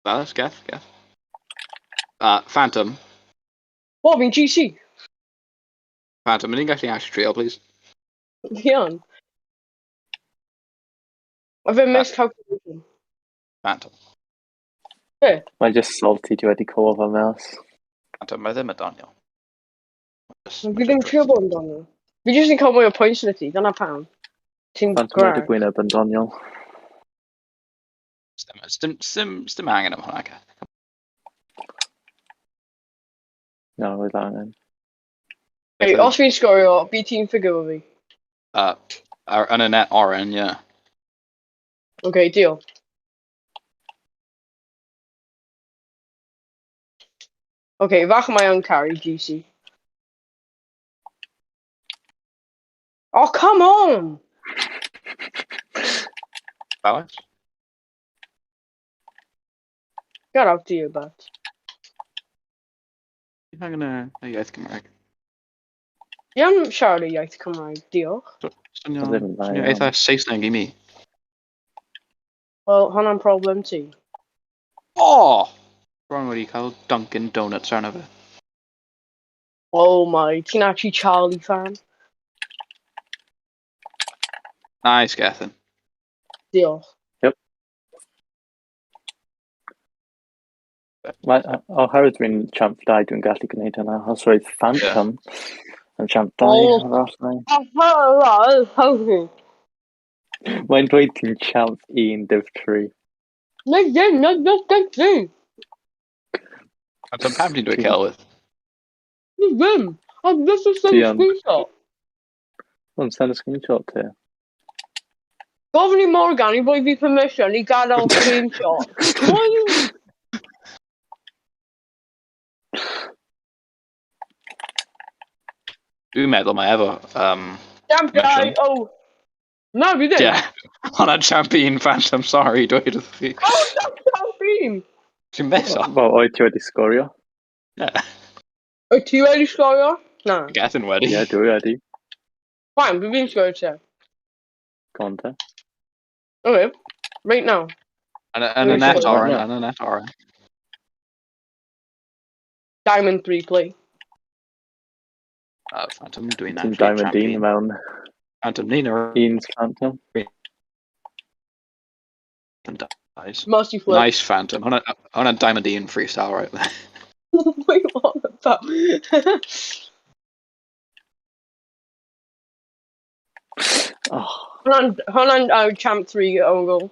Fellas, Geth, Geth. Phantom. O, fi'n GC. Phantom, ydyn ni'n gallu actually trio, please? Fi on. Mae fe miscalculation. Phantom. Be? Mae'n just salty dwi wedi cwlo fo mas. Phantom, mae ddim yn doniol. Fi ddim trio bod yn doniol. Fi jyst yn cael mwy o points na ti, dyna pam. Ti'n Phantom mae dy gwrag. gwyneb yn doniol. Dim, dim, dim angen am hwnna, Geth. Na, roedd angen. Hey, os fi'n sgorio, bi ti'n ffigur fi. Yn y net oren, ie. Yeah. Okay, deal. Okay, fach mae o'n carry GC. Oh, come on! Balance? Get out to you, bat. Ti'n angen y iaith Cymraeg. Fi am siarad y iaith Cymraeg, diolch. Swnio, Ddim yn dda swnio iawn. eitha Saesneg i mi. Wel, hwnna'n problem ti. Oh! Bron wedi cael Dunkin' Donuts arno fe. Oh my, ti'n actually Charlie fan? Nice, Gethin. Diolch. Yep. Mae, oherwydd dwi'n champ 2, dwi'n gallu gwneud hynna. Os roedd Phantom yn champ 2, Oh. efallai. Oh, Mae'n dweud ti'n champ 1 div 3. Na ddim, na na na ddim. Phantom, pam ti'n dweud celwydd? Na ddim. I'm just a Ti yn. screenshot. Wel, send a screenshot ti. Gofyn i Morgan i roi fi permission i gadael screenshot. Why? Dwi'n meddwl mae efo. Damn guy, Permission. oh. Na, fi ddim. Yeah. Hwnna champion Phantom, sorry, dweud wrth fi. Oh, that's champion. Ti'n meso? Wel, oed ti wedi sgorio? Yeah. Wyt ti wedi sgorio? Na. Gethin wedi. Ie, yeah, dwi wedi. Fine, fi fi'n sgorio te. Go on te. Okay, right now. Yn y net sgorio oren, now. yn y net oren. Diamond 3 play. Phantom, dwi'n Ti'n actually Diamond 1 champion. mewn Phantom, ni'n yr un Phantom. Nice. Mercy flip. Nice, Phantom. Hwnna, hwnna Diamond 1 freestyle right there. Wait, what the fuck? Oh, Hwnna'n, hwnna'n champ 3 own goal.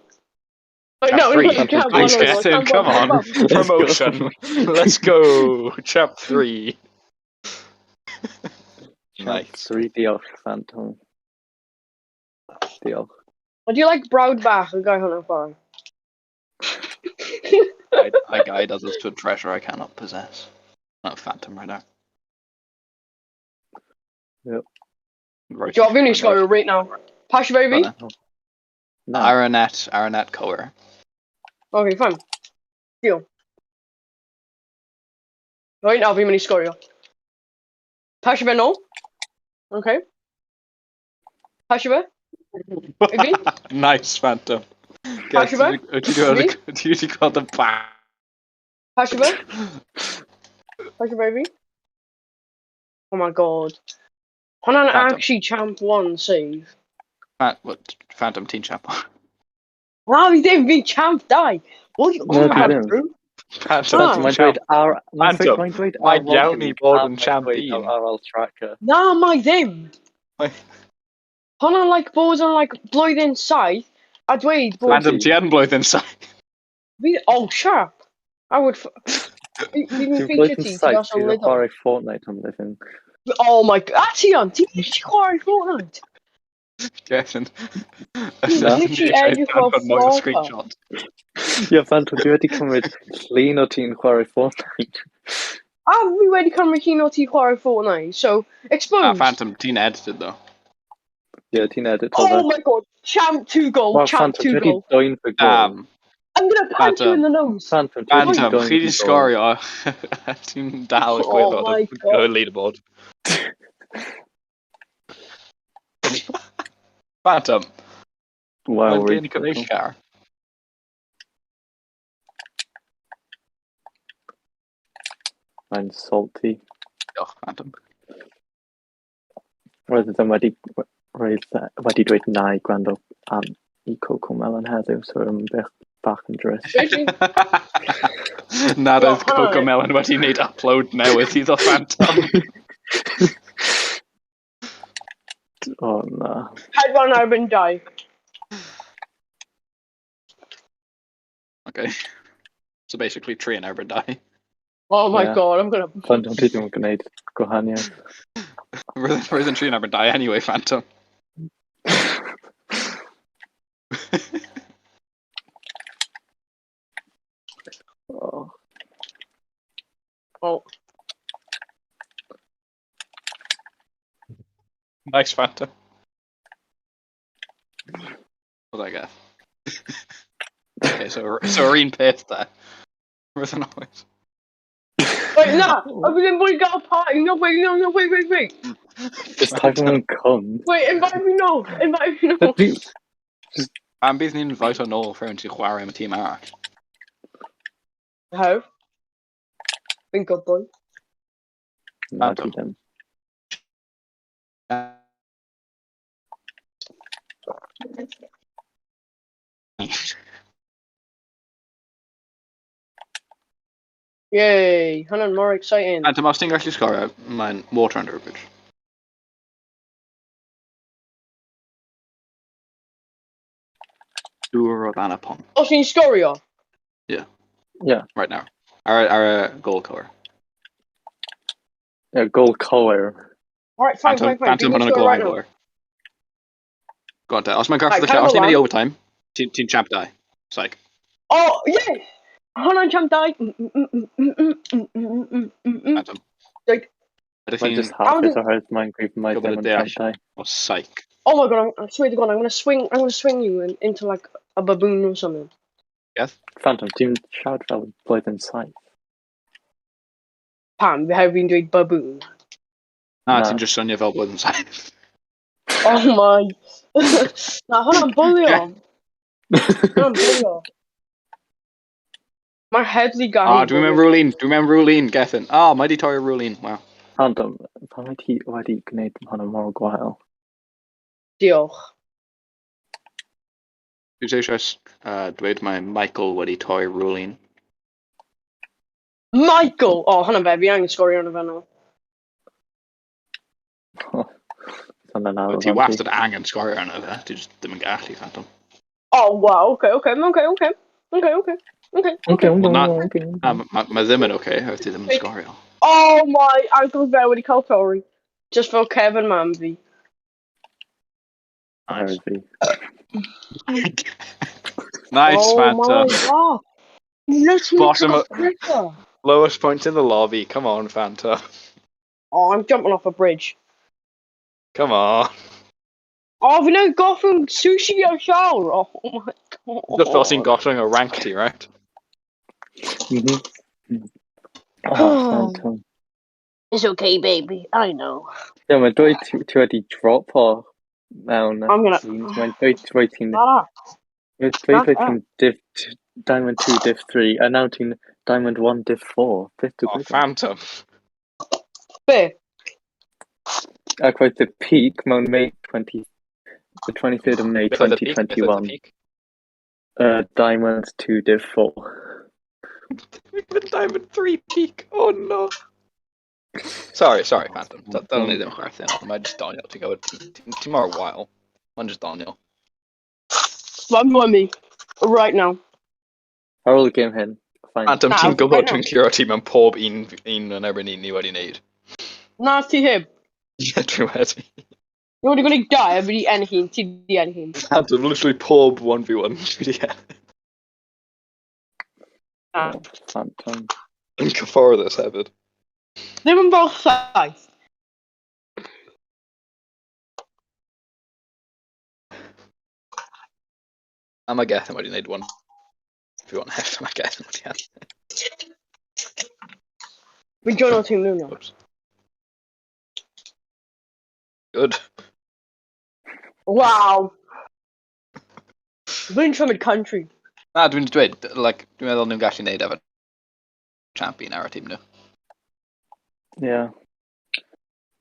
Wait, Champ no, 3. no, Champ champ three. 1 Nice, own goal, Gethin, champ come one, on. champ one. Promotion. Let's go. Champ 3. champ Nice. 3, diolch Phantom. Diolch. Would you like brawd bach yn gael hwnna'n ffordd? I guide others to a treasure I cannot possess. Not Phantom right now. Yep. Right. Do you want me to score right now? Pass you baby? Na, Aranet, Aranet Coer. Okay, fine. Deal. Right now, fi'n mynd i sgorio. Pasio fe nôl. Okay. Pasio fe. I fi? Nice, Phantom. Pasio fe? Ti wedi gweld y ba? Pasio fe. Pasio fe i fi. Oh my god. Hwnna'n Phantom. actually champ 1 save. What, Phantom ti'n champ. Na, fi ddim, fi'n champ 2. What you Na, on dwi about, ddim. bro? Phantom, Ah. ti'n Mae'n champ. dweud ar... Mae'n Phantom, dweud mae'n dweud mae'n ar iawn i fod yn champ un. RL tracker. Na, mae ddim. Mae- Hwnna'n like bod yn like blwyddyn 7 a dweud bod... Phantom, ti yn blwyddyn 7. Fi... Oh, shut up. I would... Fi'n Ti'n feature blwyddyn ti, ti'n 7, gosod ti'n Lidl. chwarae Fortnite am living. Oh my god, a ti on, ti'n literally chwarae Fortnite. Gethin. Ti'n literally edrych fel Mwy o flopper. screenshot. Ie, Phantom, dwi wedi cymryd llun o ti'n chwarae Fortnite. A fi wedi cymryd llun o ti chwarae Fortnite, so, Ah, exposed. Phantom, ti'n edited though. Ie, ti'n edit o Oh fe. my god, champ 2 goal, Wel, champ Phantom, 2 dwi wedi goal. dwyn fy gol. Damn. I'm gonna punch you Phantom. in the nose. Phantom, dwi wedi Phantom, dwyn chi di fy gol. sgorio. Ti'n dal y Oh gwaelod my y God. leaderboard. Phantom, Wow, mae'n really gen cyfeillgar. Mae'n salty. Diolch, Phantom. Roedd ddim wedi, roedd wedi dweud na i gwrando am i Coco Melon heddiw, so roedd yn bach, bach yn drist. Nad oedd Well, Coco hi. Melon wedi wneud upload newydd iddo Phantom. O oh, na. 4 yn erbyn 2. Okay. So basically, 3 yn erbyn 2. Oh my Yeah. God, I'm gonna... Phantom, ti ddim yn gwneud gwahaniaeth. Roedd yn 3 yn erbyn 2 anyway, Phantom. Oh. Oh. Nice, Phantom. What I guess. Okay, so yr un peth de. Roedd yn oes. Wait, na! A fi ddim bod i gael party. No, wait, no, no, wait, wait, wait. Just type mewn cwn. Wait, invite me nôl. Invite me nôl. Dwi- Pam bydd ni'n invite o nôl rhywun sy'n chwarae am y tîm arall? How? Fi'n good boy. Na, ti Phantom. ddim. Yay! Hwnna'n more exciting. Phantom, os ti'n gallu sgorio, mae'n water under a bridge. Dŵr o dan y pont. Os ni'n sgorio? Right now. Ar y goal cywir. Yeah, goal cywir. Alright, fine, Phantom, fine, fine. Phantom Fi'n hwnna'n y sgorio goal right now. anghywir. Go on te. Os mae'n Right, gorffen, os cadw ni'n mynd i lan. overtime, ti'n champ 2. Psych. Oh, yeah! Hwnna'n champ 2. Mm. Phantom. Like- Ydych Mae'n chi'n... just hapus oherwydd mae'n gweud mae Gwybod ddim y yn deall. champ dau. O, psych. Oh my God, I swear to God, I'm gonna swing you into like a baboon or something. Yes? Phantom, ti'n siarad fel blwyddyn 7. Pam, fi hefyd fi'n dweud baboon. Na, Na. ti'n just swnio fel blwyddyn 7. Oh my. Na, hwnna'n bwlio. Hwnna'n bwlio. Mae'r heddlu gallu Ah, dwi'n mewn rhywun, dwi'n mewn rhywun, Gethin. Ah, mae di torri rhywun, wow. Phantom, pam mae ti wedi gwneud hwnna mor gwael? Diolch. Dwi'n eisiau dweud mae Michael wedi torri rhywun. Michael! Oh, hwnna'n fe, fi angen sgorio arno fe nawr. Hwnna'n anodd. Ti wastad angen sgorio arno fe, ti just ddim yn gallu, Phantom. Oh, wow, okay. Okay. Okay. Okay, Wel, na- okay. Na, ma ddim yn okay, oherwydd ti ddim yn Wait. sgorio. Oh my, ankle fe wedi cael torri. Just fel Kevin mam fi. Nice. Oherwydd fi. Nice, Oh Phantom. my God. Literally Bottom took a flicker. Lowest point in the lobby, come on, Phantom. Oh, I'm jumping off a bridge. Come on. Oh, fi newydd gollwng sushi o'r llawr. Oh my God. Just fel sy'n gollwng o rank ti, right? Mhm. Oh, Phantom. It's okay, baby. I know. Ie, mae dweud ti wedi drop o mewn I'm gonna- teams. Mae'n dweud dweud ti'n Ah, dweud dweud ti'n div Diamond 2 Div 3 a nawr ti'n Diamond 1 Div 4. Beth Oh, dwi'n Phantom. Be? Ac roedd the peak mewn May 20, the 23rd of May Beth oedd y peak? Beth oedd y 2021. peak? Diamond 2 Div 4. Dwi'n Diamond 3 peak. Oh no. Sorry, sorry, Phantom. Dylwn ni ddim chwerthin. Mae just doniol, ti'n gwybod. Ti'n mor wael. Mae'n just doniol. Mae'n mummy. Right now. Ar ôl y game hyn, fine. Phantom, Na, ti'n gwybod right now. dwi'n curo ti mewn pob un yn erbyn un ni wedi wneud. Na, ti heb. Ie, dwi wedi. Ni wedi gwneud dau, a fi wedi ennill un, ti wedi ennill un. Phantom, literally pob 1v1 dwi wedi ennill. Na. Phantom. Yn cyfforddus hefyd. Ddim yn fel 7. A mae Gethin wedi wneud 1v1 hefyd. Mae Gethin wedi ennill. Fi'n join o'r tîm nhw nawr. Oops. Good. Wow. Fi'n symud country. Na, dwi'n dweud, like, dwi'n meddwl nhw'n gallu neud efo champion ar y tîm nhw. Ie. Yeah.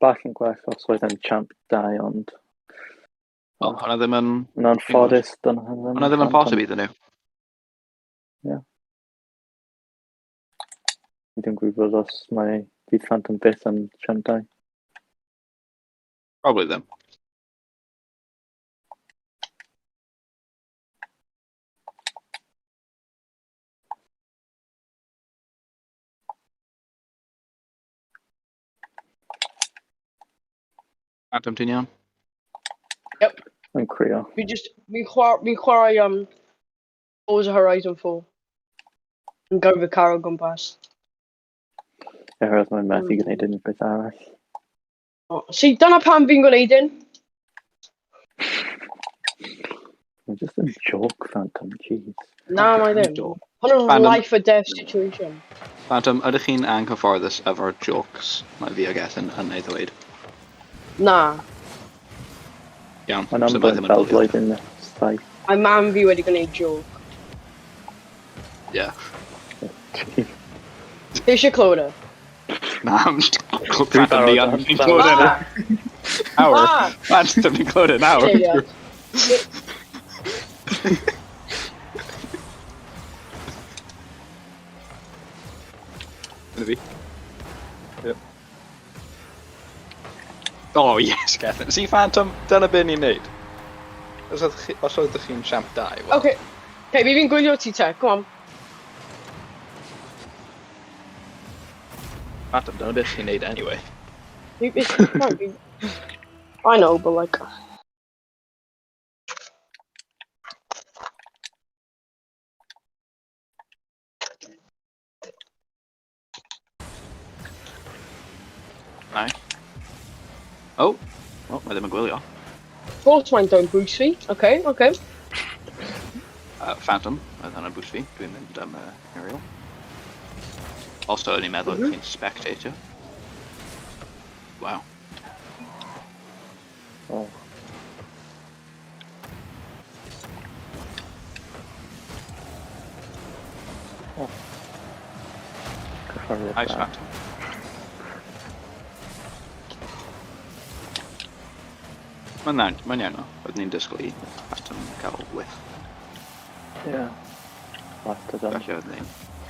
Bach yn gwell os oedd yn champ 2, ond... Wel, hwnna ddim yn... Yn anffodus, dyna ddim... Hwnna ddim yn posib iddyn nhw. Ie. Fi ddim gwybod os mae fydd Phantom byth yn champ 2. Probably ddim. Phantom, ti'n iawn? Yep. Yn crio. Fi just, fi'n chwarae, fi chwarae Forza Horizon 4. Yn gyrru car o gwmpas. Oherwydd mae'n methu gwneud unrhyw beth arall. Oh, see, dyna pam fi'n gwneud un. Mae'n just yn joke, Phantom, jeez. Na, mae ddim. Hwn yn life or death situation. Phantom, ydych chi'n anghyfforddus efo'r jokes mae fi a Gethin yn ei ddweud? Na. Iawn, Mae'n so am mae ddim yn fel bwlio. blwyddyn 7. Mae mam fi wedi gwneud joke. Yeah. Ti eisiau clywed e? Na, Phantom, ni yn ni'n clywed e nawr. Ah! Phantom, ni'n clywed e nawr. Ie. Dyna fi. Yep. Oh yes, Gethin. See, Phantom, dyna be ni'n neud. Os oeddech chi'n champ 2, well. Okay. Okay, fi fi'n gwylio ti te, come on. Phantom, dyna beth chi'n neud anyway. I know, but like... Nice. Oh! Oh, mae ddim yn gwylio. Course mae'n dod boost fi. Okay, okay. Phantom, oedd hwnna'n boost fi. Dwi'n mynd am aerial. Also, o'n i'n meddwl mm -hmm. chi'n spectator. Wow. Oh. Oh. Nice, Phantom. Mae'n mae'n iawn o. Oeddwn ni'n disgwyl i Phantom cael whiff. Ie. Wastad yn. Felly oeddwn ni'n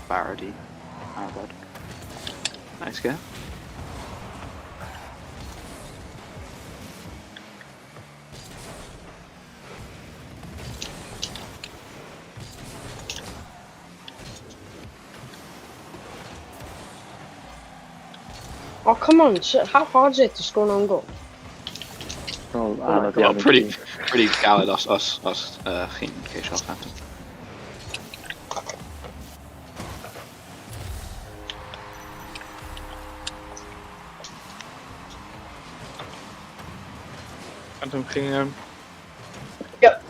barod i arbed. Nice go. Oh, come on. How hard is it to score an own goal? Oh, anodd Well, iawn i pretty, ti. pretty galed os chi'n ceisio Phantom. Phantom, chi'n iawn? Yep.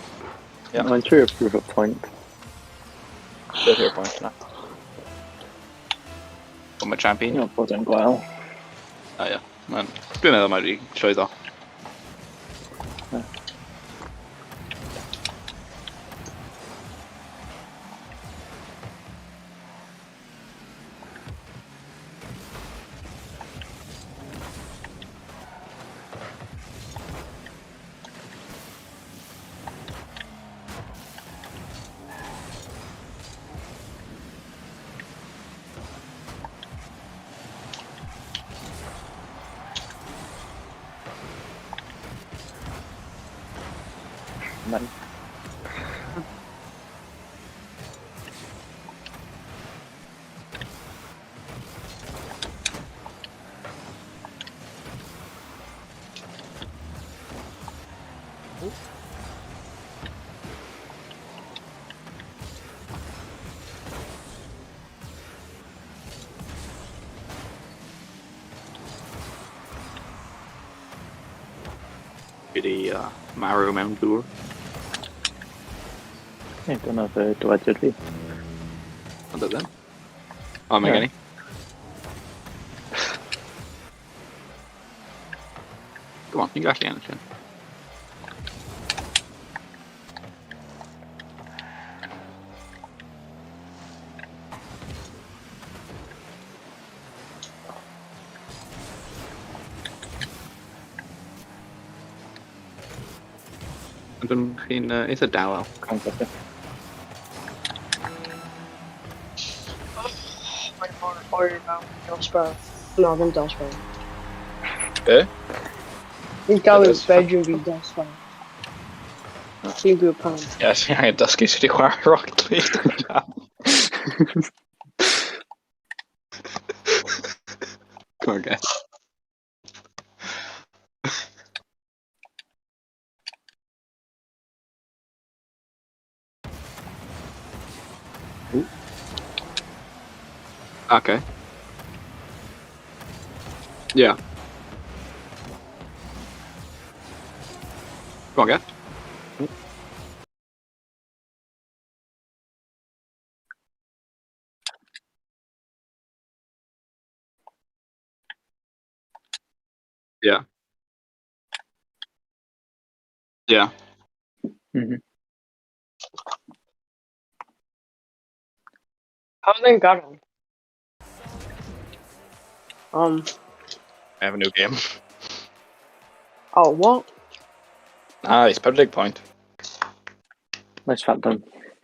Yeah. Mae'n trio prove a point. Beth yw'r pwynt na? Ond mae champion. Ie, bod yn gwel. O ie. Dwi'n meddwl mae wedi llwyddo. Ie. Nice. Wedi marw mewn dŵr. Ie, dyna fy dywediad fi. Ond oedd ddim. O, mae Ie. gen i. Come on, ni'n gallu ennill hyn. Ydyn chi'n eitha dawel. Concept. Mae mor oer mewn dosbarth. Na, ddim dosbarth. Be? Fi'n galw Be bedroom fi dosbarth. Fi'n gwybod pam. Ie, ti'n angen dysgu sut i chwarae Rocket League. Come on, guys. Okay. Yeah. Go on, Gav. Yeah. Yeah. Pam ddim gadael? I have a new game. Oh, what? Nice, 40 point. Nice, Phantom.